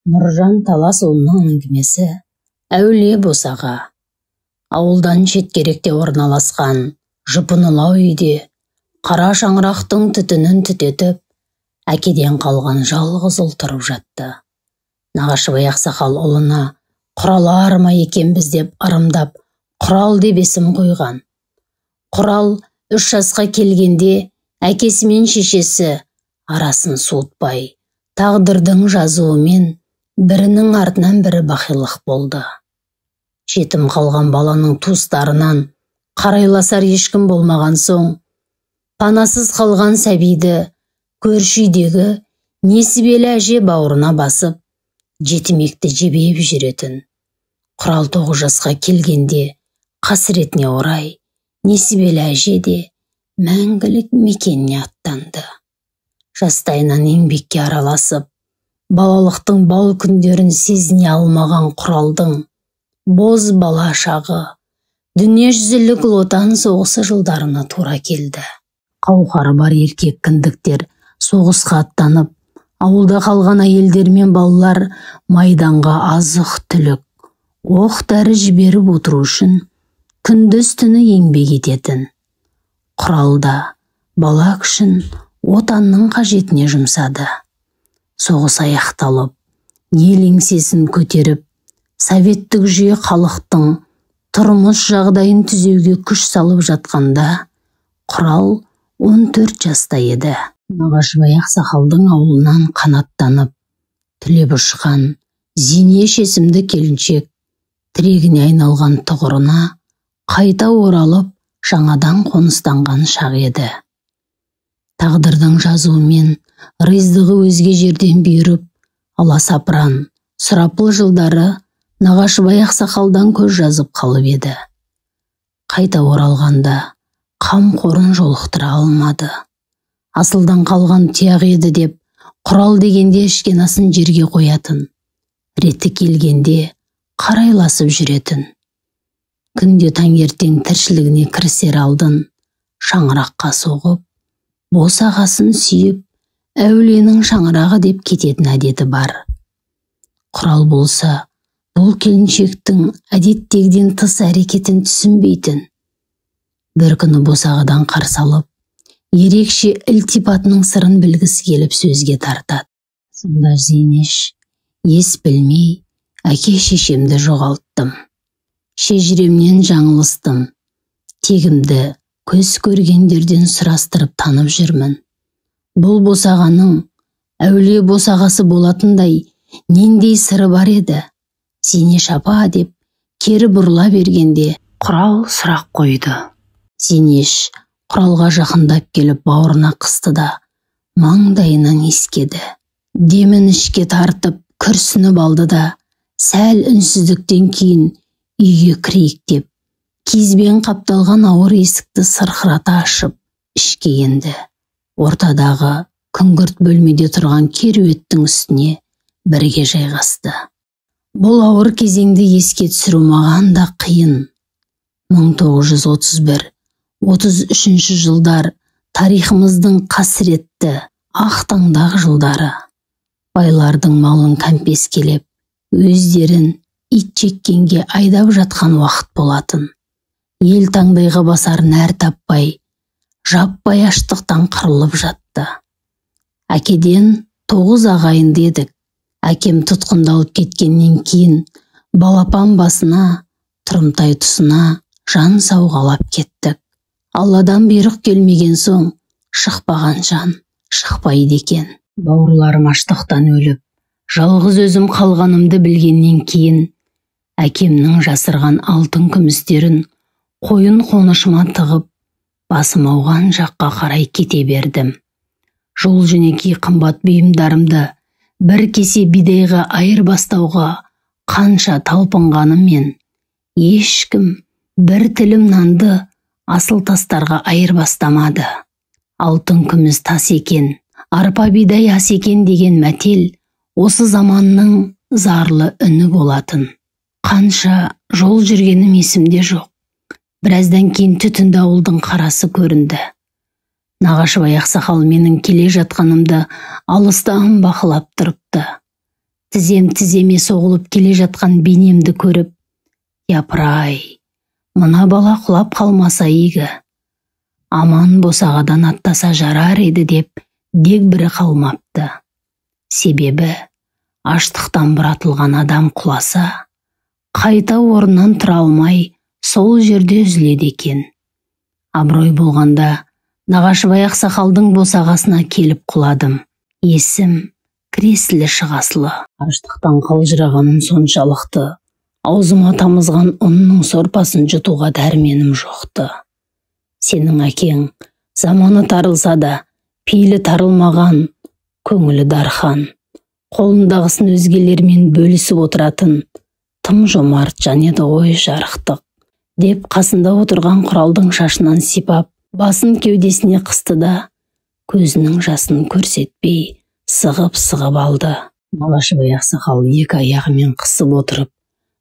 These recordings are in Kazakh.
Нұржан Таласұлының әңгімесі «Әулие босаға». Ауылдан шеткеректе орналасқан жұпынылау үйде қара шаңырақтың түтінін түтетіп, әкеден қалған жалғыз ұл тұрып жатты. Нағашыбай ақсақал ұлына құралар ма екенбіз деп ырымдап, Құрал деп есім қойған. Құрал 3 жасқа келгенде әкесі мен шешесі арасын суытпай, тағдырдың жазуымен бірінің артынан бірі бақилық болды. Жетім қалған баланың туыстарынан қарайласар ешкім болмаған соң, панасыз қалған сәбиді көрші үйдегі несібелі әже бауырына басып, жетімекті жебеп жүретін. Құрал 9 жасқа келгенде қасіретіне орай несібелі әже де мәңгілік мекеніне аттанды. Жастайынан еңбекке араласып, балалықтың бал күндерін сезіне алмаған Құралдың боз бала шағы дүниежүзілік Ұлы Отан соғысы жылдарына тура келді. Қауқары бар еркек кіндіктер соғысқа аттанып, ауылда қалған әйелдер мен балалар майданға азық-түлік, оқ-дәрі жіберіп отыру үшін күндіз түні еңбек ететін. Құрал да бала күшін отанның қажетіне жұмсады. Соғыс аяқталып, ел еңсесін көтеріп, советтік жүйе халықтың тұрмыс жағдайын түзеуге күш салып жатқанда, Құрал 14 жаста еді. Нағашыбай ақсақалдың ауылынан қанаттанып, түлеп ұшқан Зейнеш есімді келіншек тірегіне айналған тұғырына қайта оралып, жаңадан қоныстанған шақ еді. Тағдырдың жазуымен рыздығы өзге жерден бұйырып, аласапыран, сұрапыл жылдары Нағашыбай ақсақалдан көз жазып қалып еді. Қайта оралғанда қамқорын жолықтыра алмады. Асылдан қалған тұяқ еді деп, Құрал дегенде ішкен асын жерге қоятын, реті келгенде қарайласып жүретін. Күнде таңертең тіршілігіне кірісер алдын шаңыраққа соғып, босағасын сүйіп, әулиенің шаңырағы деп кететін әдеті бар. Құрал болса, бұл келіншектің әдеттегіден тыс әрекетін түсінбейтін. Бір күні босағадан қарсы алып, ерекше ілтипатының сырын білгісі келіп сөзге тартады. Сонда Зейнеш, ес білмей, әке шешемді жоғалттым. Шежіремнен жаңылыстым. Тегімді көз көргендерден сұрастырып танып жүрмін. Бұл босағаның әулие босағасы болатындай нендей сыры бар еді? Зейнеш апа деп кері бұрыла бергенде Құрал сұрақ қойды. Зейнеш Құралға жақындап келіп бауырына қысты да маңдайынан иіскеді. Демін ішке тартып күрсініп алды да сәл үнсіздіктен кейін үйге кірейік деп киізбен қапталған ауыр есікті сырқырата ашып ішке енді. Ортадағы күңгірт бөлмеде тұрған кереуеттің үстіне бірге жайғасты. Бұл ауыр кезеңді еске түсіру маған да қиын. 1931-33 жылдар тарихымыздың қасіретті ақтаңдақ жылдары. Байлардың малын кәмпескелеп, өздерін ит жеккенге айдап жатқан уақыт болатын. Ел таңдайға басар нәр таппай, жаппай аштықтан қырылып жатты. Әкеден 9 ағайынды едік. Әкем тұтқындалып кеткеннен кейін балапан басына, тұрымтай тұсына жан сауғалап кеттік. Алладан бұйрық келмеген соң шықпаған жан шықпайды екен. Бауырларым аштықтан өліп, жалғыз өзім қалғанымды білгеннен кейін әкемнің жасырған алтын күмістерін қойын қонышыма тығып, басым ауған жаққа қарай кете бердім. Жол жөнекей қымбат бұйымдарымды бір кесе бидайға айырбастауға қанша талпынғаныммен, ешкім бір тілім нанды асыл тастарға айырбастамады. Алтын күміс тас екен, арпа бидай ас екен деген мәтел осы заманның зарлы үні болатын. Қанша жол жүргенім есімде жоқ. Біраздан кейін түтінді ауылдың қарасы көрінді. Нағашыбай ақсақал менің келе жатқанымды алыстан бақылап тұрыпты. Тізем тіземе соғылып келе жатқан бейнемді көріп, япырай, мына бала құлап қалмаса игі, аман босағадан аттаса жарар еді деп дегбірі қалмапты. Себебі аштықтан бұратылған адам құласа, қайта орнынан тұра алмай сол жерде үзіледі екен. Абырой болғанда Нағашыбай ақсақалдың босағасына келіп құладым. Есім кіресілі шығасылы. Аштықтан қалжырағаным соншалықты, аузыма тамызған ұнның сорпасын жұтуға дәрменім жоқты. Сенің әкең заманы тарылса да, пейілі тарылмаған, көңілі дархан, қолындағысын өзгелермен бөлісіп отыратын тым жомарт жан еді ғой жарықтық, деп қасында отырған Құралдың шашынан сипап, басын кеудесіне қысты да, көзінің жасын көрсетпей сығып-сығып алды. Нағашыбай ақсақал екі аяғымен қысып отырып,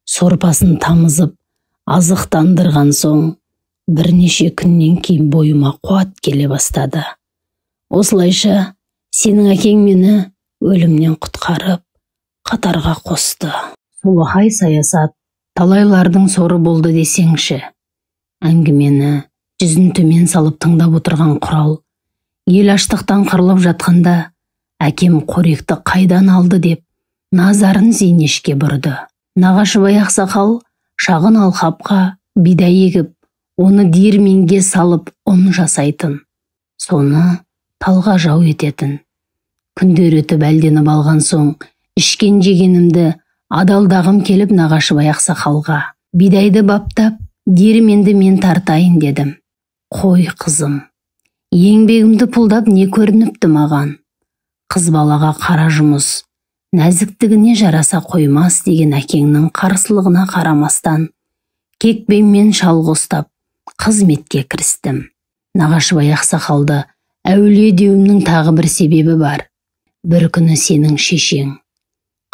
сорпасын тамызып, азықтандырған соң, бірнеше күннен кейін бойыма қуат келе бастады. Осылайша сенің әкең мені өлімнен құтқарып, қатарға қосты. Солақай саясат талайлардың соры болды десеңші. Әңгімені жүзін төмен салып тыңдап отырған Құрал, ел аштықтан қырылып жатқанда әкем қоректі қайдан алды деп назарын Зейнешке бұрды. Нағашыбай ақсақал шағын алқапқа бидай егіп, оны диірменге салып ұн жасайтын, соны талға жау ететін. Күндер өтіп әлденіп алған соң, ішкен жегенімді адалдағым келіп Нағашыбай ақсақалға, бидайды баптап, диірменді мен тартайын дедім. Қой қызым, еңбегімді пұлдап не көрініпті маған? Қыз балаға қара жұмыс, нәзіктігіне жараса қоймас деген әкеңнің қарсылығына қарамастан, кекпенмен шалғы ұстап, қызметке кірістім. Нағашыбай ақсақалды әулие деуімнің тағы бір себебі бар. Бір күні сенің шешең,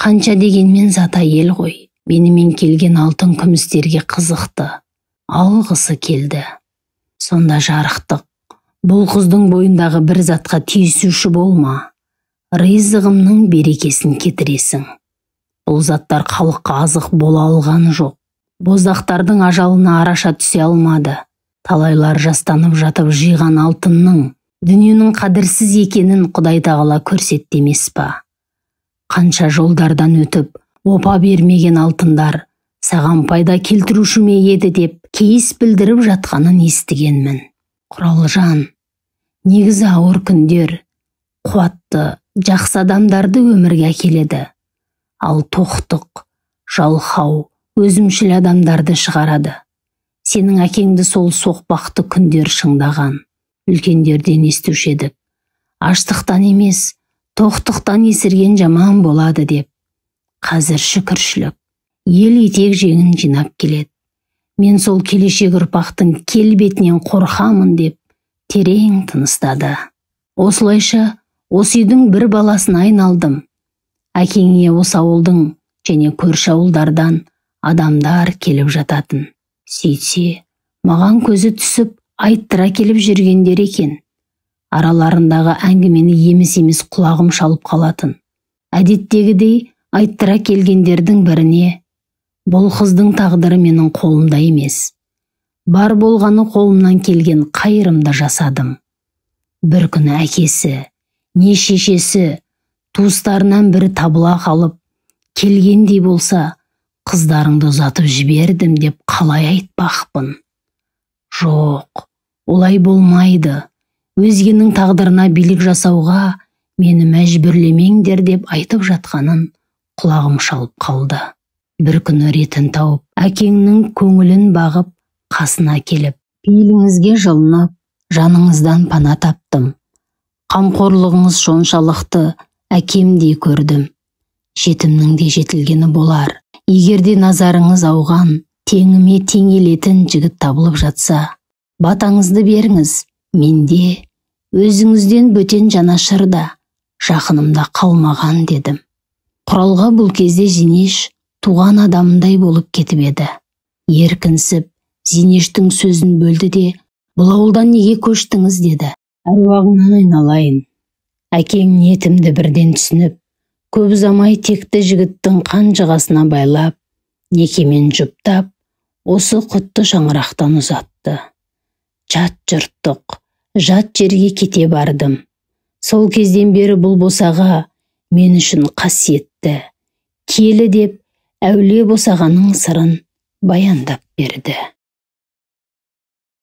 қанша дегенмен зат әйел ғой, менімен келген алтын күмістерге қызықты, алғысы келді. Сонда жарықтық, бұл қыздың бойындағы бір затқа тиісуші болма, ризығымның берекесін кетіресің. Бұл заттар халыққа азық бола алған жоқ, боздақтардың ажалына араша түсе алмады. Талайлар жастанып жатып жиған алтынның, дүниенің қадірсіз екенін Құдай тағала көрсетті емес па? Қанша жолдардан өтіп, опа бермеген алтындар саған пайда келтіруші ме еді деп кейіс білдіріп жатқанын естігенмін. Құралжан, негізі ауыр күндер қуатты, жақсы адамдарды өмірге әкеледі. Ал тоқтық, жалқау, өзімшіл адамдарды шығарады. Сенің әкеңді сол соқпақты күндер шыңдаған. Үлкендерден естуші едік. Аштықтан емес, тоқтықтан есірген жаман болады деп. Қазір шүкіршілік, ел етек жеңін жинап келеді. Мен сол келешек ұрпақтың келбетінен қорқамын деп терең тыныстады. Осылайша осы үйдің бір баласына айналдым. Әкеңе осы ауылдың және көрші ауылдардан адамдар келіп жататын. Сөйтсе, маған көзі түсіп, айттыра келіп жүргендер екен. Араларындағы әңгімені еміс-еміс құлағым шалып қалатын. Әдеттегідей айттыра келгендердің біріне, бұл қыздың тағдыры менің қолымда емес. Бар болғаны қолымнан келген қайырымды жасадым. Бір күні әкесі, не шешесі, туыстарынан бірі табыла қалып, келгендей болса, қыздарыңды ұзатып жібердім деп қалай айтпақпын? Жоқ, олай болмайды. Өзгенің тағдырына билік жасауға мені мәжбүрлемеңдер деп айтып жатқанын құлағым шалып қалды. Бір күні ретін тауып, әкеңнің көңілін бағып, қасына келіп, пейіліңізге жылынып, жаныңыздан пана таптым. Қамқорлығыңыз соншалықты әкемдей көрдім. Жетімнің де жетілгені болар. Егер де назарыңыз ауған, теңіме теңелетін жігіт табылып жатса, батаңызды беріңіз, менде өзіңізден бөтен жанашыр да, жақынымда қалмаған дедім. Құралға бұл кезде Зейнеш туған адамындай болып кетіп еді. Еркінсіп, Зейнештің сөзін бөлді де, бұл ауылдан неге көштіңіз деді. Әруағыңнан айналайын. Әкең ниетімді бірден түсініп, Көп ұзамай текті жігіттің қанжығасына байлап, некемен жұптап, осы құтты шаңырақтан ұзатты. Жат жұрттық, жат жерге кете бардым. Сол кезден бері бұл босаға мен үшін қасиетті, киелі деп әулие босағаның сырын баяндап берді.